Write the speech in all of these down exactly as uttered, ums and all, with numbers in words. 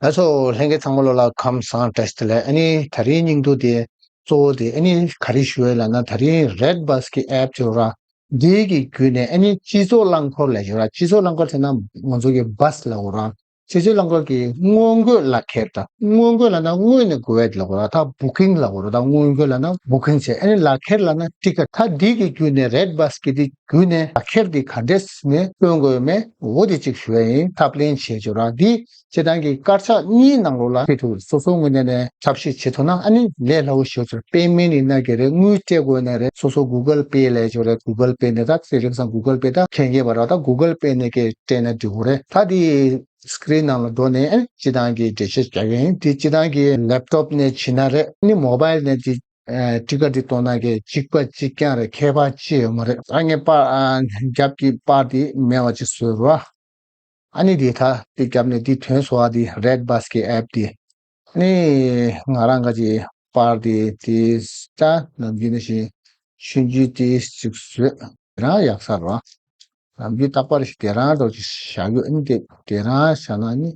ལགས་སོ། ལྷན་རྒྱས་ཚང་མ་ལོ་ལ་ཁམས་བཟང་བཀྲ་ཤིས་བདེ་ལེགས། ཨ་ནི་དེ་རིང་སྙིང་བསྡུས་དེ་གཙོ་བོ་དེ་ཨ་ནི་ག་རེ་ཞུ་ཡས་ལབ་ན། དེ་རིང་Redbus་གི་app་དེ་ར་འདི་གི་བརྒྱུད་ནས་ཨ་ནི་སྤྱི་ཚོགས་རླངས་འཁོར་ལབ་ཡོད་ར། སྤྱི་ཚོགས་རླངས་འཁོར་ཟེར་ན་ང་ཚོ་གི་bus་ལབ་དགོས་ར། སྤྱི་ཚོགས་རླངས་འཁོར་གྱི་སྔོན་འགོད་ལག་ཁྱེར་དང་། སྔོན་འགོད་ལབ་ན་སྔོན་ནས་དགོས་ཡས་ལབ་དགོས་ར། ད་booking་ལབ་དགོས་ར། ད་སྔོན་འགོད་ལབ་ན་booking་བྱས། ཨ་ནི་ལག་ཁྱེར་ལབ་ན་ticket། ད་འདི་གི་བརྒྱུད་ནས་Redbus་གི་འདི་བརྒྱུད་ནས་ལག་ཁྱེར་འདི་ག་འདྲས་ནས་སྟོན་དགོས་མེད་འོ་དེ་གཅིག་ཞུ་ཡ་ཡིན། ཐབས་ལེན་བྱེད་ཆོག་ར། འདི་སྤྱིར་བཏང་གི་དཀར་ཆག་གཉིས་ནང་ལོགས་ལ་ཕེབས་ཐུབ། སོ་སོ་ངོས་ནས་ནས་ཐབས་ཤེས་བྱེད་ཐུབ་ན་ཨ་ནི་ལས་སླ་བོ་ཞིག་ཆོག payment་ཡིན་ན་གི་རེད། དངུལ་སྤྲད་དགོས་ན་རེད། སོ་སོ་Google Pay་ལས་ཆོག་རེད། Google Pay་ནས་ད་དེ་རིང་སང་Google Pay་ད་མཁྱེན་མཁན་བར་ད་Google Pay་ནས་གི་སྤྲད་ན་འགྲིག་གི་རེད། ད་དེ་screen་ནང་ལ་འགྲོ་ནས་ཨ་ནི་སྤྱིར་བཏང་གི་འགྲེལ་བཤད་རྒྱག་གི་ཡིན། དེ་སྤྱིར་བཏང་གི་laptop་ནས་བྱེད་ན་རེད། ཨ་ནི་mobile་ནས་དེ་ཨ་ticket་དེ་གཏོང་ན་གི་གཅིག་པ་གཅིག་རྐྱང་རེད། ཁྱད་པར་ཅི་ཡོད་མ་རེད། ད་ངས་པར་ཨ་རྒྱབ་ཀྱི་པར་དེ་མེད་པ་ཅིག་བཟོས་རོགས། ཨ་ནི་དེ་ད་དེ་རྒྱབ་ནས་དེ་ཐོན་སོང་བ་དེ་Redbus་གི་app་དེ། ཨ་ནི་ང་རང་ག་ཅིག་པར་དེ་དེ་ད་ནམ་རྒྱུན་ནང་བཞིན་ཆུང་ཆུང་དེ་ཅིག་བཟོས། དེ་རང་ཡག་ས་རེད། ནམ་རྒྱུན་རྟག་པར་ཞིག་དེ་རང་འདྲ་ཅིག་བཞག་ཡོད། ཨ་ནི་དེ་དེ་རང་བཞག་ན་ནི་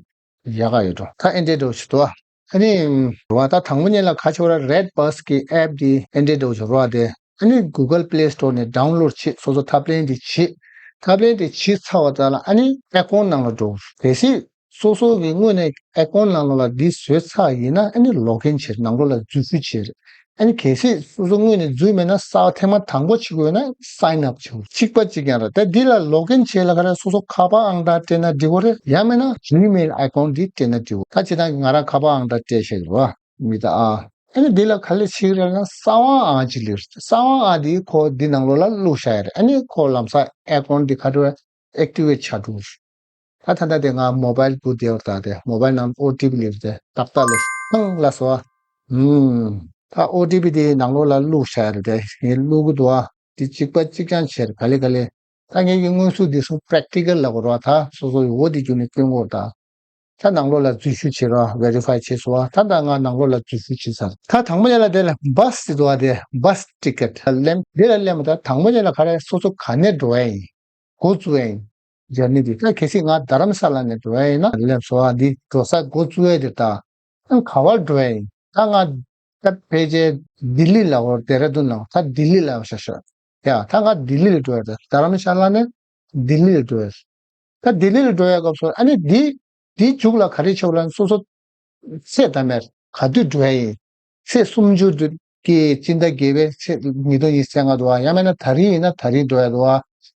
ཡག་ག་ཡོད་འགྲོ། ད་ཨེ་འདྲས་འགྲོ་ཞིག་འདུག་ཨ་ནི་རེད་བ། ད་དང་པོ་ཉིད་ལ་ག་ཆེ་བ་ར་Redbus་གི་app་དེ་ཨེ་འདྲས་འགྲོ་ཞིག་རེད་བ། དེ་ཨ་ནི་Google Play Store་ནས་download་བྱེད། སོ་སོ་ཐབས་ལེན་དེ་བྱེད། ཐབས་ལེན་དེ་བྱེད་ཚར་བ་ཙམ་ལ་ཨ་ནི་account་ནང་ལ་འགྲོ། གལ་སྲིད་སོ་སོ་གི་དངོས་གནས་account་ནང་ལོགས་ལ་འདི་བཟོས་ཚར་ཡིན་ན་ཨ་ནི་login་བྱེད། ནང་ལོགས་ལ་འཛུལ་ཞུགས་བྱེད། ཨ་ནི་གལ་སྲིད་སོ་སོ་དངོས་གནས་འཛུལ་མེད་ན་གསར་པ་ཐེངས་མ་དང་པོ་བྱེད་དགོས་ན་sign up་བྱེད་དགོས། གཅིག་པ་གཅིག་རྐྱང་རེད། ད་འདི་ལ་login་བྱེད་ལ་ག་རེ་སོ་སོ་ཁ་པར་ཨང་གྲངས་སྤྲད་ན་འགྲིག་གི་རེད། ཡང་མིན་ན་Gmail་account་འདི་སྤྲད་ན་འགྲིག་གི། ད་སྤྱིར་བཏང་ང་རང་ཁ་པར་ཨང་གྲངས་སྤྲད་བཞག་གི་རེད་བ། མི་ད་ཨ། ཨ་ནི་འདི་ལ་ག་ལེ་བྱེད་ཀྱི་རེད་ན་གསང་བ་ཨང་ཅིག་སླེབས། གསང་བ་ཨང་འདི་ཁོ་འདི་ནང་ལོགས་ལ་བླུགས་བཞག་ཡ་རེད། ཨ་ནི་ཁོ་ལམ་སང་account་འདི་ག་འགྲོ་activate་བྱ་འགྲོ། ད་ད་ལྟ་དེ་ང་mobile་བུ་བསྡད་པ་ད་དེ་mobile་ནང་OTP་སླེབས་ཏེ་ཏག་ཏག་སླེབས། ཧང་ལ་སོ། ཨུམ། ད་OTP་དེ་ནང་ལོགས་ལ་བླུགས་བཞག་ཡ་རེད་དེ། ངས་བླུགས་གི་འདུག་ཨ། དེ་གཅིག་པ་གཅིག་རྐྱང་བྱས་རེད། ག་ལེ་ག་ལེ། ད་ངེད་ཀྱི་དངོས་སུ་འདི་སོ་practical་ལབ་དགོས་རེད་བ། ད་སོ་སོ་ཡི་འོ་དེ་བརྒྱུད་ནས་སྟོན་དགོས་རེད་ད། ད་ནང་ལོགས་ལ་འཛུལ་ཞུགས་བྱེད་རོགས། verify་བྱས་སོང་བ། ད་ད་ང་ནང་ལོགས་ལ་འཛུལ་ཞུགས་བྱས་ཚར། ད་དང་པོ་ཉིད་ལ་དེ་ལ་bus་ཟེར་འདུག་བ། དེ་bus ticket་ལེན། དེ་ལ་ལེན་པ་ད་དང་པོ་ཉིད་ལ་ག་རེ་སོ་སོ་ག་ནས་འགྲོ་ཡ་ཡིན། འགོ་བཙུགས་ཡ་ཡིན། journey་དེ་ད་གལ་སྲིད་ང་རྡ་རམ་ས་ལ་ནས་འགྲོ་ཡ་ཡིན་ན་ལེན་སོང་བ། འདི་འགྲོ་ས་འགོ་བཙུགས་ཡ་དེ་ད་ཨང་ག་བར་འགྲོ་ཡ་ཡིན། ད་ང་ད་ཕལ་ཆེར་ལྡི་ལི་ལ་འོ་ལྡེ་ར་ལྡུན་ལ་འོ་ད་ལྡི་ལི་ལ་འོ་ཤ་ཤ་ཡ། ད་ང་ལྡི་ལི་ལ་འགྲོ་ཡ་དེ་རྡ་རམ་ས་ལ་ནས་ལྡི་ལི་ལ་འགྲོ་ཡ། ད་ལྡི་ལི་ལ་འགྲོ་ཡ་སྐབས་སུ་ཨ་ནི་འདི་འདི་མཇུག་ལ་ག་རེ་ཆོག་ལ་སོ་སོ་ཚེས་དང་མེར་ག་དུས་འགྲོ་ཡ་ཡིན། ཚེས་སུམ་ཅུ་དུ་གི་སྤྱི་ཟླ་བརྒྱད་པའི་ཚེས་ཉིས་སྟོང་ཉི་ཤུ་རྩ་ལྔ་འདུག་བ། ཡང་མིན་ན་ད་རིང་ཡིན་ན་ད་རིང་འགྲོ་ཡ་འདུག་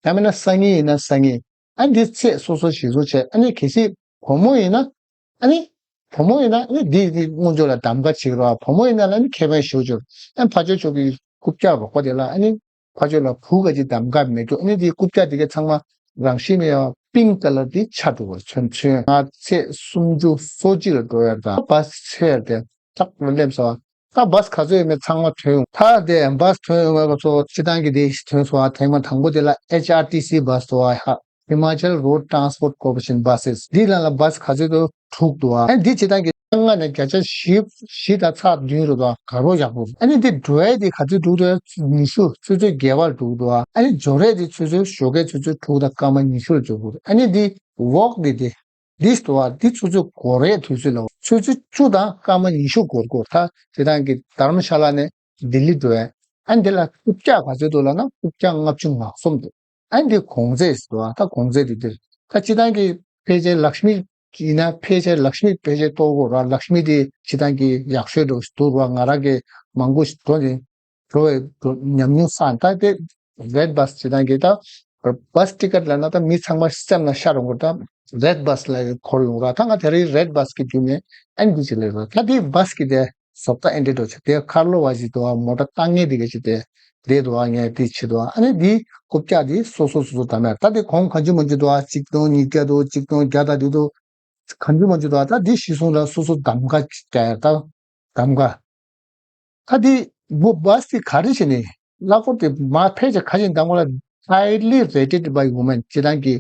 བ། ཡང་མིན་ན་སང་ཉིན་ཡིན་ན་སང་ཉིན། ཨ་འདི་ཚེས་སོ་སོ་གཞིར་བཟུང་བྱས། ཨ་ནི་གལ་སྲིད་བུ་མོ་ཡིན་ན་ཨ་ནི་བུ་མོ་ཡིན་ན་ཨ་ནི་འདི་འདི་སྔོན་འཇོག་ལ་གདམ་ག་བྱེད་ཀྱི་རེད་བ། བུ་མོ་ཡིན་ན་ཨ་ནི་ཁེ་ཕན་ཞེ་པོ་ཅིག་ཨ་ནི་ཕར་ཕྱོགས་ཕྱོགས་ཀྱི་རྐུབ་བཀྱག་རོགས་པ་དེ་ལ་ཨ་ནི་ཕར་ཕྱོགས་ལ་བུ་ག་ཅིག་གདམ་ག་མེད་རྒྱུ། ཨ་ནི་དེའི་རྐུབ་བཀྱག་དེ་གའི་ཚང་མ་རང་བཞིན་མེད་པ་pink colour་དེ་ཆགས་འགྲོ་བར་མཚོན། མཚོན། ང་ཚེས་སུམ་ཅུ་སོ་གཅིག་ལ་འགྲོ་ཡ་དང་bus་ཚེས་དེ་ཏག་ཏག་སླེབས་སོང་། ད་bus་ག་ཚོད་ཡོད་མེད་ཚང་མ་ཐོན་ཡོང་། ད་དེ་bus་ཐོན་ཡོང་བའི་སྐབས་སུ་སྤྱིར་བཏང་གི་དེ་ཐོན་སོང་བ། ཐེངས་མ་དང་པོ་དེ་ལ་H R T C bus་འདུག་བ། Himachal Road Transport Corporation buses། འདི་ལ་ལ་bus་ག་ཚོད་འདུག་དྲུག་འདུག་བ། ཨ་ནི་འདི་སྤྱིར་བཏང་གི་ལྔ་ནས་བརྒྱ་ཆ་བཞི་བཞི་དང་ཚེག་བདུན་རེད་འདུག་བ། དགའ་པོ་ཡག་པོ། ཨ་ནི་འདི་འགྲོ་ཡས་འདི་ག་ཚོད་འགྲོ་འདུག་ཉི་ཤུ་ཆུ་ཚོད་བརྒྱད་པར་འགྲོ་འདུག་བ། ཨ་ནི་འབྱོར་ཡས་འདི་ཆུ་ཚོད་ཞོགས་ཀའི་ཆུ་ཚོད་དྲུག་དང་སྐར་མ་ཉི་ཤུ་ལ་འབྱོར་དགོས། ཨ་ནི་འདི་walk་འདི་འདི་འདི་འདུག་བ། འདི་ཆུ་ཚོད་འགོར་ཡས་དུས་ཚོད་ལ་ཆུ་ཚོད་བཅུ་དང་སྐར་མ་ཉི་ཤུ་འགོར་དགོས། ད་སྤྱིར་བཏང་གི་དྷ་རམ་ཤ་ལ་ནས་ལྡི་ལི་འགྲོ་ཡས། ཨ་ནི་འདི་ལ་རྐུབ་བཀྱག་ག་ཚོད་འདུག་ལབ་ན་རྐུབ་བཀྱག་ལྔ་བཅུ་ང་གསུམ་འདུག་ཨ་ནི་འདི་གོང་ཚད་ཟེར་བ། ད་གོང་ཚད་འདི་འདིར་ད་སྤྱིར་བཏང་གི་ཕལ་ཆེར་ལག་ཤི་མི་ཡིན་ན་ཕལ་ཆེར་ལག་ཤི་མི་ཕལ་ཆེར་གཏོར་དགོས་ར། ལག་ཤི་མི་དེ་སྤྱིར་བཏང་གི་ཡག་ཤོས་འགྲོ་འདུག་ར། ང་རང་གི་མང་པོ་ཞིག་འགྲོ་ནས་འགྲོ་བའི་ཉམས་མྱོང་བསགས། ད་དེ་red bus་སྤྱིར་བཏང་གི་ད་bus ticket་ལབ་ན་ད་མི་ཚང་མ་སེམས་ལ་ཤར་འོང་གི་རེད། ད་red bus་ལ་འཁོར་ཡོང་ར། ད་ང་དེ་རིང་red bus་གི་བརྒྱུད་ནས་ཨ་ནི་འདི་ཅིག་ལས་ར། ད་དེ་bus་གི་དེ་བཟོ་ལྟ་ཨེ་འདྲས་འགྲོ་ཆེ། དེ་ཁ་ལོ་བ་ཞིག་འདུག་བ། མོ་ཊ་བཏང་མཁན་དེ་ག་ཅིག་དེ་བསྡད་འདུག་བ། ངས་དེ་བྱེད་འདུག་བ། ཨ་ནི་དེ་རྐུབ་བཀྱག་དེ་སོ་སོ་སོ་སོ་ད་མེད། ད་དེ་གོང་གང་བྱུང་མང་བྱུང་འདུག་བ། གཅིག་སྟོང་ཉིས་བརྒྱ་འདུག་གཅིག་སྟོང་བརྒྱ་དང་དེ་འདུག་གང་བྱུང་མང་བྱུང་འདུག་བ། ད་དེ་གཞི་བཟུང་ལ་སོ་སོ་གདམ་ག་བྱ་ཡ། ད་གདམ་ག་ད་དེ་བུ་bus་དེ་ག་རེ་བྱས་ནས་གླ་འཁོར་དེ་མ་ཕལ་ཆེར་ག་ཅིག་གདམ་ག་ལ་highly rated by women། སྤྱིར་བཏང་གི་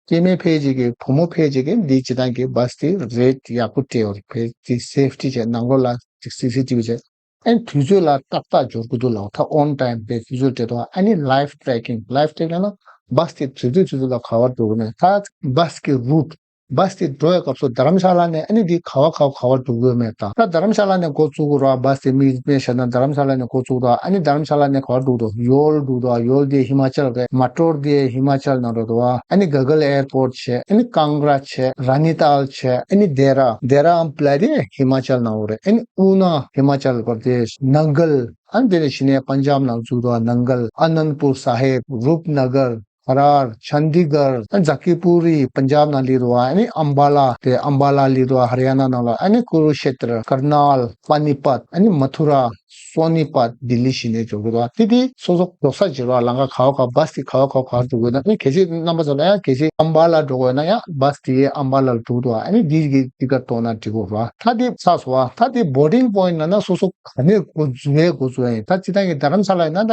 སྐྱེ་དམན་ཕལ་ཆེར་གྱི་བུ་མོ་ཕལ་ཆེར་གྱི་འདི་སྤྱིར་བཏང་གི་bus་དེ་rate་ཡག་པོ་སྤྲད་ཡོད་རེད། ཕལ་ཆེར་safety་བྱས། ནང་ལོགས་ལ་ཅིག་C C T V་བྱས། ཨན་དུས་ཚོད་ལ་ཏག་ཏག་འབྱོར་གྱི་འདུག་ལབ། ད་on time་པའི་དུས་ཚོད་སྤྲད་འདུག་ཨ་ནི་live tracking། live tracking་ལབ་ན་bus་དེ་དུས་ཚོད་དུས་ཚོད་ལ་ག་བར་འགྲོ་གི་མེད། ད་bus་གི་route་ བྷ་སི་དེ་འགྲོ་བའི་སྐབས་སུ་དྷ་རམ་ཤ་ལ་ནས་ཨ་ནི་དེ་ག་བ་ག་བ་ག་བ་འགྲོ་དགོས་མེད་དང་། ད་དྷ་རམ་ཤ་ལ་ནས་འགོ་བཙུགས་དགོས་ར། བྷ་སི་དེ་མི་མི་བཤད་ན་དྷ་རམ་ཤ་ལ་ནས་འགོ་བཙུགས་དང་། ཨ་ནི་དྷ་རམ་ཤ་ལ་ནས་ག་བ་འགྲོ་དགོས། ཡོལ་འགྲོ་དང་། ཡོལ་དེ་ཧི་མ་ཅལ་རེད། མ་ཏོར་དེ་ཧི་མ་ཅལ་ནང་འགྲོ་དང་། ཨ་ནི་ག་གལ་ཨེར་པོར་ཊི་བྱས། ཨ་ནི་ཀང་ར་བྱས། ར་ནི་ཏཱལ་བྱས། ཨ་ནི་དེ་ར་དེ་ར་ཨམ་པ་ལ་དེ་ཧི་མ་ཅལ་ནང་འོ་རེད། ཨ་ནི་ཨུ་ན་ཧི་མ་ཅལ་པར་དེཤ། ནང་གལ། ཨ་ནི་དེ་ནས་གཞི་ནས་པན་ཇབ་ནང་འཛུལ་དང་། ནང་གལ། ཨ་ནན་པུར་སཱ་ཧེབ། རུབ་ནགར། ཁ་རར། ཆན་དི་གར། ཨ་ནི་ཛ་ཀི་པུ་རི། པན་ཇབ་ནང་སླེབས་དང་། ཨ་ནི་ཨམ་བ་ལ། དེ་ཨམ་བ་ལ་སླེབས་དང་། ཧ་རི་ཡ་ན་ནང་ལ། ཨ་ནི་ཀུ་རུ་ཤེ་ཏྲ། ཀར་ནལ། པ་ནི་པད། ཨ་ནི་མ་ཐུ་ར། སོ་ནི་པད། ལྡི་ལི་གཞི་ནས་འགྲོ་དགོས་དང་། དེ་དེ་སོ་སོ་འགྲོ་ས་བྱེད་ར། ལམ་ཁ་ག་བ་ག་བ། བྷ་སི་དེ་ག་བ་ག་བ་ག་བ་འགྲོ་དགོས་ན། ཨ་ནི་གལ་སྲིད་རྣམ་པ་ཚོ་ལ་ཡང་གལ་སྲིད་ཨམ་བ་ལ་འགྲོ་དགོས་ན་ཡང་བྷ་སི་དེ་ཨམ་བ་ལ་འགྲོ་དང་། ཨ་ནི་དེ་གི་དེ་ག་གཏོང་ན་འགྲིག་གོ་ར། ད་དེ་ཚར་སོང་བ། ད་དེ་བོར་ཌིང་པོ་ཡིན་ཊི་ལབ་ན་སོ་སོ་ག་ནས་འགོ་འཛུགས་ཡས་འགོ་འཛུགས་ཡས་ཡིན། ད་སྤྱིར་བཏང་གི་དྷ་རམ་ས་ལ་ཡིན་ན་ད་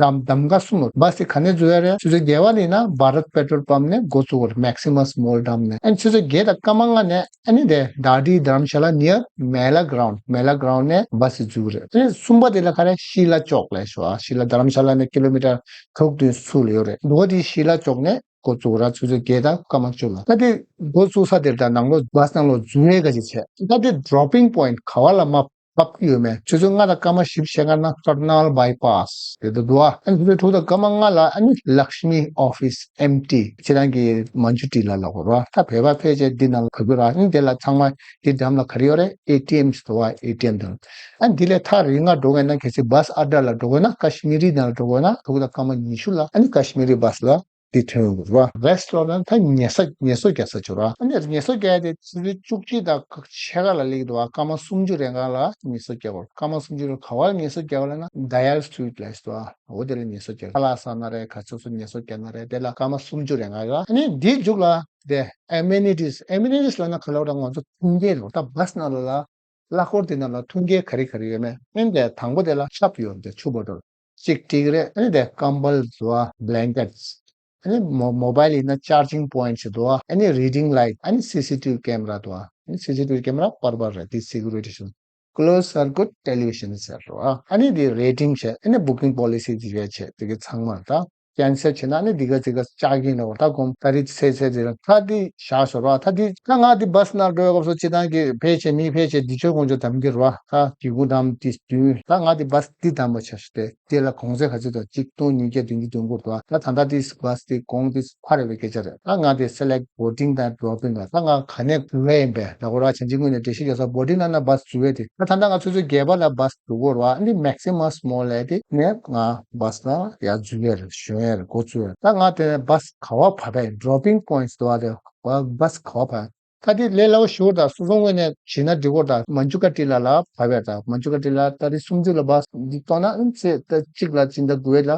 གདམ་གདམ་ག་གསུམ་ཡོད། བྷ་སི་དེ་ག་ནས་འཛུགས་ཡས་རེད། ཆུ་ཚོད་བརྒྱད་པ་ལ་ཡིན་ན་བྷ་རད་པེ་ཊོལ་པམ་ནས་འགོ་བཙུགས་པ་རེད། མེག་སི་མ་མོལ་ཌམ་ནས། ཨ་ནི་ཆུ་ཚོད་བརྒྱད་དང་སྐར་མ་ལྔ་ནས་ཨ་ནི་དེ་ཌ་ཌི་དྷ་རམ་ཤ་ལ་ནིར་མེ་ལ་གྷ་རའུན་ཌི། མེ་ལ་གྷ་རའུན་ཌི་ནས་བྷ་སི་འཛུགས་རེད། ཨ་ནི་གསུམ་པ་དེ་ལ་ག་རེ་ཤི་ལ་ཅོག་ལབ་ཤོག་ཨ། ཤི་ལ་དྷ་རམ་ཤ་ལ་ནས་ཀི་ལོ་མི་ཊར་དྲུག་བདུན་ཚུར་ལ་ཡོད་རེད། འདུག་པ་དེ་ཤི་ལ་ཅོག་ནས་འགོ་བཙུགས་ར། ཆུ་ཚོད་བརྒྱད་དང་སྐར་མ་བཅུ་ལ། ད་དེ་འགོ་བཙུགས་ས་དེར་ད་ནང་ལོགས་བྷ་སི་ནང་ལོགས་འཛུལ་ཡས་ག་ཅིག་བྱས། ད་དེ་ཌོ་རོ་པིང་པོ་ཡིན་ཊི་ག་བ་ལ་མ་བབས་ཀྱི་ཡོད་མེད། ཆུ་ཚོད་ལྔ་དང་སྐར་མ་བཞི་བཅུ་ཞེ་ལྔ་ན་ཀར་ནལ་བྷའི་པཱ་སི་དེ་ད་འདུག་ཨ། ཨ་ནི་ཆུ་ཚོད་དྲུག་དང་སྐར་མ་ལྔ་ལ་ཨ་ནི་ལཀྵ་མི་ཨོ་ཕི་སི་ཨེམ་ཊི། ཁྱེད་རང་གི་མན་ཇུ་ཊི་ལ་ལབ་དགོས་ར། ད་བོད་པ་ཕལ་ཆེར་འདི་ནང་ལ་བབས་ཀྱི་ར། ཨ་ནི་དེ་ལ་ཚང་མ་འདི་འགྲམ་ལ་ག་རེ་ཡོད་རེད། ཨེ་ཊི་ཨེམ་ཞིག་འདུག་ཨ། ཨེ་ཊི་ཨེམ་དང་། ཨ་ནི་འདི་ལས་ཐག་རིང་ང་འགྲོ་དགོས་ན། གལ་སྲིད་བྷ་སི་ཨ་ཌ་ལ་འགྲོ་དགོས་ན། ཀ་ཤི་མི་རི་ནང་ལ་འགྲོ་དགོས་ན་དྲུག་དང་སྐར་མ་ཉི་ཤུ་ལ་ཨ་ནི་ཀ་ཤི་མི་རི་བྷ་སི་ལ་འདི་ཐོན་ཡོང་གི་རེད་བ། རེ་སི་ཊོ་རན་ཊི་ད་ངལ་གསོ་ངལ་གསོ་རྒྱག་ས་ཅིག་རེད་བ། ཨ་ནི་ངལ་གསོ་རྒྱག་ཡ་དེ་ཆུ་ཚོད་བཅུ་གཅིག་དང་ཕྱེད་ཀ་ལ་སླེབས་ཀྱི་འདུག་བ། སྐར་མ་སུམ་ཅུ་རེ་ལྔ་ལ་ངལ་གསོ་རྒྱག་དགོས། སྐར་མ་སུམ་ཅུ་རེ་ག་བར་ངལ་གསོ་རྒྱག་དགོས་ལབ་ན་ཌ་ཡལ་སི་ཊི་ཡུཊ་ལབ་ཡས་འདུག་བ། འོ་དེ་ལ་ངལ་གསོ་རྒྱག་ཁ་ལག་ཟ་ན་རེད། ག་ཚོད་ཚོད་ངལ་གསོ་རྒྱག་ན་རེད། དེ་ལ་སྐར་མ་སུམ་ཅུ་རེ་ལྔ་ལ། ཨ་ནི་འདིའི་མཇུག་ལ་དེ་ཨེ་མེ་ནི་ཊི་སི། ཨེ་མེ་ནི་ཊི་སི་ལབ་ན་ག་ལབ་ར། ང་ཚོ་མཐུན་རྐྱེན་རེད་བ། ད་བྷ་སི་ནང་ལ་ལ་གླ་འཁོར་དེ་ནང་ལ་མཐུན་རྐྱེན་ག་རེ་ག་རེ་ཡོད་མེད། ཨ་ནི་དེ་དང་པོ་དེ་ལ་ཆབ་ཡོད་རེད། ཆུ་བོ་ཊོལ་གཅིག་སྤྲད་ཀྱི་རེད། ཨ་ནི་དེ་ཀམ་བལ་འདུག་བ། བྷ་ལེང་ཀེཊ། ཨ་ནི་མོ་མོ་བྷལ་ཡིན་ན་ཅར་ཇིང་པོ་ཡིནཊ་ཞིག་འདུག་བ། ཨ་ནི་རི་ཌིང་ལའིཊ། ཨ་ནི་སི་སི་ཊི་བི་ཀེམ་ར་འདུག་བ། ཨ་ནི་སི་སི་ཊི་བི་ཀེམ་ར་པར་པར་རེད། དེ་སི་ཀུ་རི་ཊི་ཞིག། ཀློ་སི་སར་ཀུཊ་ཊེ་ལི་ཝི་ཤན་ཟེར་རོ། ཨ་ནི་དེ་རེ་ཊིང་བྱས། ཨ་ནི་བུ་ཀིང་པོ་ལི་སི་དེ་བྱས་བྱས་དེ་གི་ཚང་མ་ད་ཀེན་སེལ་བྱས་ན་ཨ་ནི་འདི་ག་ཅིག་ག་ཅག་གིན་ལ་འོ། ད་གོང་ད་རེས་ཚེ་ཚེ་དེ་ར་ད་འདི་བཞག་ཤོར་བ། ད་འདི་ད་ང་འདི་བྷ་སི་ནང་འགྲོ་བའི་སྐབས་སུ་སྤྱིར་བཏང་གི་ཕལ་ཆེར་མི་ཕལ་ཆེར་འདི་ཆོས་དཀོན་མཆོག་གདམ་གྱི་རེད་བ། ད་གི་གུ་དམ་ཏིས་དུས་ད་ང་འདི་བྷ་སི་འདི་གདམ་པ་བྱ་ཤོག་དེ། དེ་ལ་གོང་ཚད་ག་ཚོད་དང་གཅིག་སྟོང་ཉིས་བརྒྱ་བདུན་ཅུ་དོན་དགུ་འདུག་ད་ད་ལྟ་དེ་བྷ་སི་དེ་གོང་དེ་འཕར་བའི་སྐད་ཆ་རེད། ད་ང་དེ་སེ་ལེག་བྷོ་ཊིང་དང་ཌོ་རོ་པིང་ལ་ད་ང་ག་ནས་འཛུལ་བ་ཡིན་པས་ལ་གོ་ར། བྱང་ཆིངས་ངོས་ནས་འགྲེལ་བཤད་རྒྱག་ས་བྷོ་ཊིང་ལ་ན་བྷ་སི་འཛུལ་བས་དེ། ད་ད་ལྟ་ང་ཆུ་ཚོད་བརྒྱད་པ་ལ་བྷ་སི་འཛུལ་གོ་ར། འདི་མེག་སི་མ་མོལ་ལ་དེ་ནས་ང་བྷ་སི་ལ་ཡར་འཛུལ་ཡས་རེད། ཞོན་ཡས་རེད། འགོ་བཙུགས་ཡས་རེད། ད་ང་དེ་ནས་བྷ་སི་ག་བ་བབས་པས། ཌོ་རོ་པིང་པོ་ཡིནཊ་འདུག་བ། དེ་བྷ་སི་ག་བ་བབས། ད་དེ་ལས་སླ་བོ་ཞུ་བར་དང་། སོ་སོ་ངོས་ནས་བྱེད་ན་འགྲིག་གོ། ད་མན་ཇུ་ཀ་ཊི་ལ་ལ་བབས་ཡ། ད་མན་ཇུ་ཀ་ཊི་ལ་ད་རེས་སུམ་ཅུ་ལ་བྷ་སི་འདི་གཏོང་ན་ཨ་ནི་ཚེས་ད་གཅིག་ལ་སྤྱི་ཟླ་དགུ་པའི་ལ་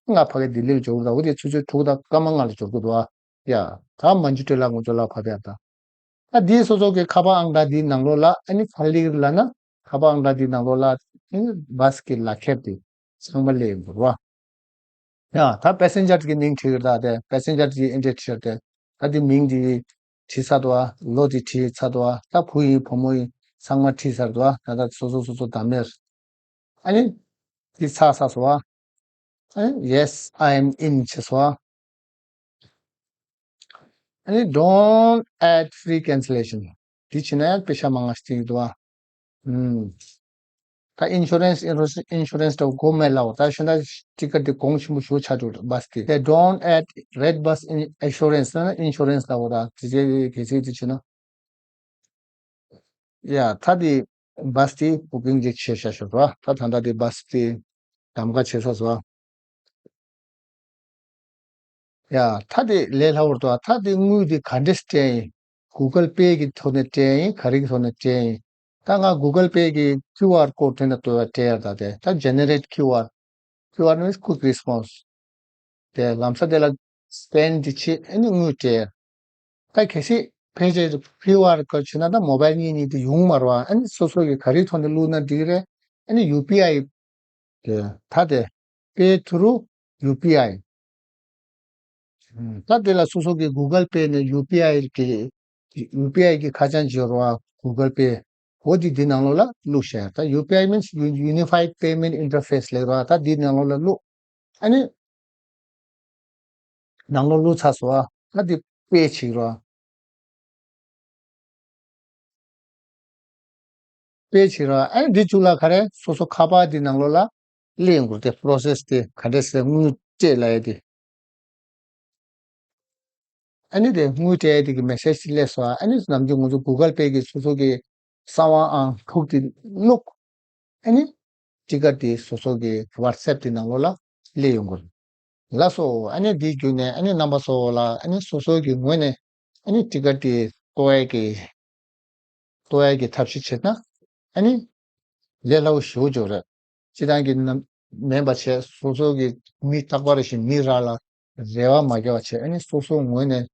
ང་ཕ་གི་ལྡི་ལི་ལ་འབྱོར་གི་འདུག་འོ་དེ་ཆུ་ཚོད་དྲུག་དང་སྐར་མ་ལྔ་ལ་འབྱོར་གི་འདུག་ཨ། ཡ་ད་མན་ཇུ་ཀ་ཊི་ལ་ང་ཚོ་ལ་བབས་ཡ། ད་ད་དེ་སོ་སོ་གི་ཁ་པར་ཨང་གྲངས་འདིའི་ནང་ལོགས་ལ་ཨ་ནི་ཕར་ལིག་ལ་ན་ཁ་པར་ཨང་གྲངས་འདིའི་ནང་ལོགས་ལ་ཨ་ནི་བྷ་སི་གི་ལག་ཁྱེར་དེ་ཚང་མ་སླེབས་ཡོང་གི་རེད་བ། ཡ་ད་པེ་སེན་ཇར་གྱི་མིང་བྲིས་ཡོད། ད་དེ་པེ་སེན་ཇར་གྱི་ཨེ་ཌི་རེས་བྲིས་ཡོད། དེ་ད་དེ་མིང་དེ་བྲིས་ཚར་འདུག་བ། ལོ་དེ་བྲིས་ཚར་འདུག་བ། ད་བུ་ཡིན་བུ་མོ་ཡིན་ཚང་མ་བྲིས་ཚར་འདུག་བ། ད་ད་སོ་སོ་སོ་སོ་བདམས་ནས་ཨ་ནི་དེ་ཚར་ཚར་སོང་བ། ཨ་ནི་Yes, I am in བྱས་སོང་བ། ཨ་ནི་Don't add free cancellation དེ་བྱས་ན་ཡང་པེ་ཤ་མང་ང་ཞིག་སྟེར་གི་འདུག་བ། ཨུམ། ད་ཨིན་ཤོ་རན་སི་ཨིན་ཤོ་རན་སི་འདྲ་བོ་དགོས་མེད་ལབ་འོ། ད་ཤོད་ན་ཊི་ཀེ་ཊི་དེ་གོང་ཆེན་པོ་ཞེ་པོ་ཆགས་འགྲོ་བྷ་སི་དེ། They don't add red bus in- insurance ན་ཨིན་ཤོ་རན་སི་ལབ་འོ། ད་དེ་ཚོའི་གལ་སྲིད་དེ་བྱས་ན། ཡ་ད་དེ་བྷ་སི་དེ་བུ་ཀིང་ཅིག་བྱས་བཞག་ཤོག་ར། ད་ད་ལྟ་དེ་བྷ་སི་དེ་གདམ་ག་བྱས་ཚར་སོང་བ། ཡ་ད་དེ་ལས་སླ་བོར་འདུག་ད་དེ་དངུལ་དེ་ག་འདྲས་སྤྲད་ཡིན། གུ་གལ་པེ་གི་ཐོག་ནས་སྤྲད་ཡིན། ག་རེ་གི་ཐོག་ནས་སྤྲད་ཡིན། ད་ང་གུ་གལ་པེ་གི་ཁིའུ་ཨར་ཀོཌ་དེ་ནས་ལྟོས་པ་སྤྲད་ཡ། ད་དེ་ད་ཇེ་ནེ་རེཊ་ཁིའུ་ཨར། ཁིའུ་ཨར་means quick response དེ་ལམ་སང་དེ་ལ་སི་ཀེན་དེ་བྱེད། ཨ་ནི་དངུལ་སྤྲད་ཡ། ད་གལ་སྲིད་ཕལ་ཆེར་ཁིའུ་ཨར་ཀོཌ་བྱེད་ན་ད་མོ་བྷལ་གཉིས་གཉིས་དེ་ཡོང་མ་རེད་བ། ཨ་ནི་སོ་སོ་གི་ག་རེའི་ཐོག་ནས་བླུགས་ན་འགྲིག་རེད། ཨ་ནི་ཡུ་པི་ཨའི་དེ་ད་དེ་pay through ཡུ་པི་ཨའི། ད་དེ་ལ་སོ་སོ་གི་གུ་གལ་པེ་ནས་ཡུ་པི་ཨའི་གི་ཡུ་པི་ཨའི་གི་ཁ་བྱང་བྱེད་རོགས། གུ་གལ་པེ་འོ་དེ་དེ་ནང་ལོགས་ལ་བླུགས་བཞག་ད་ཡུ་པི་ཨའི་means Unified Payment Interface ལབ་རོགས། ད་དེ་ནང་ལོགས་ལ་བླུགས། ཨ་ནི་ནང་ལོགས་བླུགས་ཚར་སོང་བ། ད་དེ་པེ་བྱེད་རོགས། པེ་བྱེད་ར། ཨ་ནི་འདི་བཅུག་ལ་ག་རེ་སོ་སོ་ཁ་པར་འདི་ནང་ལོགས་ལ་སླེབས་ཡོང་གི་རེད་དེ། པོ་རོ་སེ་སི་དེ་ག་འདྲས་ཟེར་དངུལ་སྤྲད་ལབ་ཡ་དེ། ཨ་ནི་དེ་དངུལ་སྤྲད་ཡ་དེ་གི་མེ་སེ་ཇི་དེ་སླེབས་སོང་། ཨ་ནི་ནམ་རྒྱུན་ང་ཚོ་གུ་གལ་པེ་གི་སོ་སོ་གི་གསང་བ་ཨང་ཐུག་དེ་བླུགས། ཨ་ནི་ཊི་ཀེ་ཊི་དེ་སོ་སོ་གི་ཝ་ཊི་སེབ་དེ་ནང་ལོགས་ལ་སླེབས་ཡོང་གི་རེད། ལགས་སོ། ཨ་ནི་དེའི་བརྒྱུད་ནས་ཨ་ནི་རྣམ་པ་ཚོ་ལ་ཨ་ནི་སོ་སོ་གི་ངོས་ནས་ཨ་ནི་ཊི་ཀེ་ཊི་དེ་གཏོང་ཡ་གི་གཏོང་ཡ་གི་ཐབས་ཤེས་བྱེད་ན་ཨ་ནི་ལས་སླ་པོ་ཞེ་པོ་ཅིག་རེད། སྤྱིར་བཏང་གི་ནམ་མིན་པ་བྱས། སོ་སོ་གི་མི་རྟག་པ་རེ་བཞིན་མི་རང་ལ་རེ་བ་མ་བརྒྱབ་པ་བྱས། ཨ་ནི་སོ་སོའི་ངོས་ནས་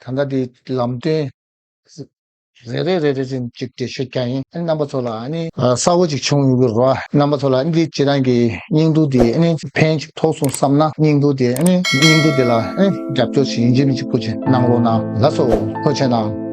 ད་ལྟ་དེ་ལམ་སྟོན་རེ་རེ་རེ་རེ་བཞིན་ཅིག་འགྲེལ་བཤད་རྒྱག་ཡིན། ཨ་ནི་རྣམ་པ་ཚོ་ལ་ཨ་ནི་ཨ་གསལ་པོ་ཅིག་བྱུང་ཡོད་ཀྱི་རེད་བ། རྣམ་པ་ཚོ་ལ་ཨ་ནི་འདི་སྤྱིར་བཏང་གི་བརྙན་ཐུང་འདི་ཨ་ནི་ཕན་ཅིག་ཐོགས་སོང་བསམ་ན། བརྙན་ཐུང་འདི་ཨ་ནི་བརྙན་ཐུང་འདི་ལ་ཨ་ནི་རྒྱབ་སྐྱོར་ཞིག་ཡིན་གཅིག་མིན་གཅིག་སྐུ་མཁྱེན་གནང་རོགས་གནང་། ལགས་སོ། ཐུགས་རྗེ་གནང་།